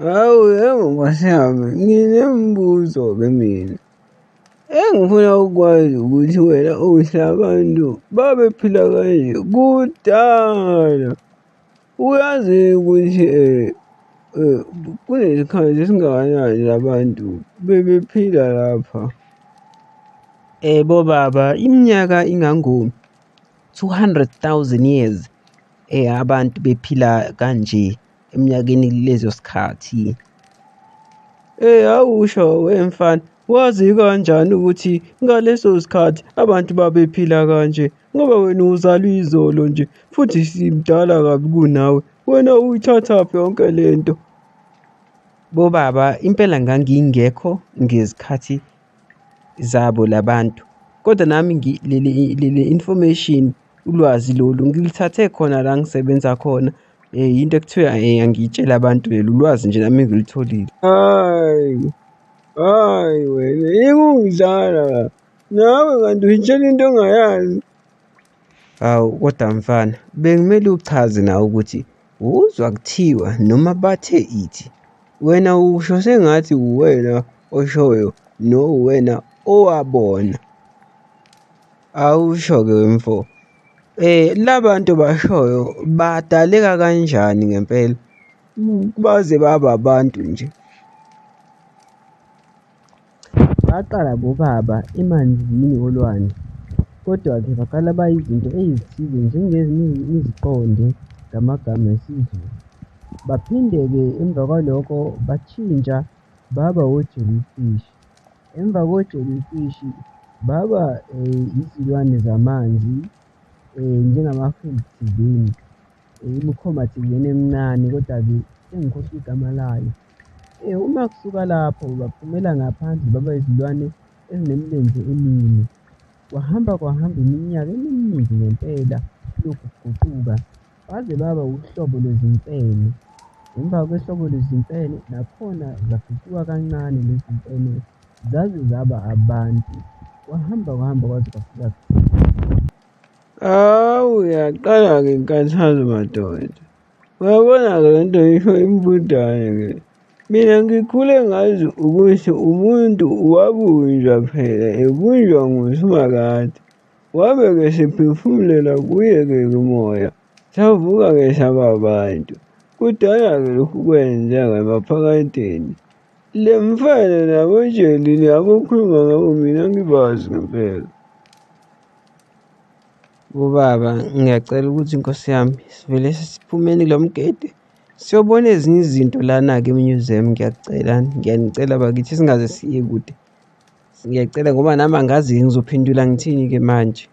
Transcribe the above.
Hawu yebo nkosi yami, nginemibuzo-ke mina. Engifuna ukwazi ukuthi wena uthi abantu babephila kanje kudala. Uyazi ukuthi kunesikhathi esingakanani abantu bebephila lapha? Bobaba, iminyaka ingango-200,000 years abantu bephila kanje eminyakeni kulezo sikhathi. Awusho wemfana, wazi kanjani ukuthi ngaleso sikhathi abantu babephila kanje? Ngoba wena uzalwe izolo nje, futhi simdala kabi kunawe. Wena uyithathaphi yonke le nto? Bobaba, impela ngangingekho ngezikhathi zabo la bantu, kodwa nami le information, ulwazi lolu ngilithathe khona la ngisebenza khona. Yinto ekuthiwa angiyitshele abantu lolu ulwazi nje nami engilitholile. Hhayi, hhayi wena, yeke ukungidlala la. Nawe kanti uyitshela into ongayazi. Hawu kodwa mfana, bekumele uchaze nawe ukuthi uzwa kuthiwa noma bathe ithi, wena usho sengathi uwena oshoyo nowuwena owabona. Awusho-ke wemfo, la bantu obashoyo badaleka kanjani ngempela baze baba abantu nje? Baqala bobaba emanzini olwandle, kodwa-ke baqala bayizinto ezithize njengengiziqonde ngamagama esiZulu. Baphinde-ke emva kwalokho bashintsha baba o-jellyfish, emva ko-jellyfish baba izilwane zamanzi thizeni, imikhoma thizeni emincane, koda-ke sengikhohlwe igama layo. Uma kusuka lapho baphumela ngaphandle baba izilwane ezinemilenze emine. Kwahamba kwahamba iminyaka eminingi ngempela lokhu kuguquka, baze baba uhlobo lweziMfene. Emva kohlobo lweziMfene, nakhona zaguquka kancane lezi mfene zaze zaba abantu. Kwahamba kwahamba kwaze kwafika kuthina. Hawu yaqala-ke inkathazo madoda. Uyabona-ke le nto isho imbudane-ke. Mina ngikhule ngazi ukuthi umuntu wabunjwa phela ebunjwa nguSimakade. Wabe-ke esephefumulela kuye-ke umoya, savuka-ke saba abantu. Kudala-ke lokhu kwenzeka emaphakadeni. Le mfene nabotsheli laba okhuluma ngabo mina angibazi ngempela. Bobaba, ngiyacela ukuthi nkosi yami sivele siphumeni kulo mgede siyobona ezinye izinto lana-ke e-museum ngiyacela, ngiyanicela bakithi singaze siye kude. Ngiyacela ngoba nami angazi ngizophendula ngithini-ke manje.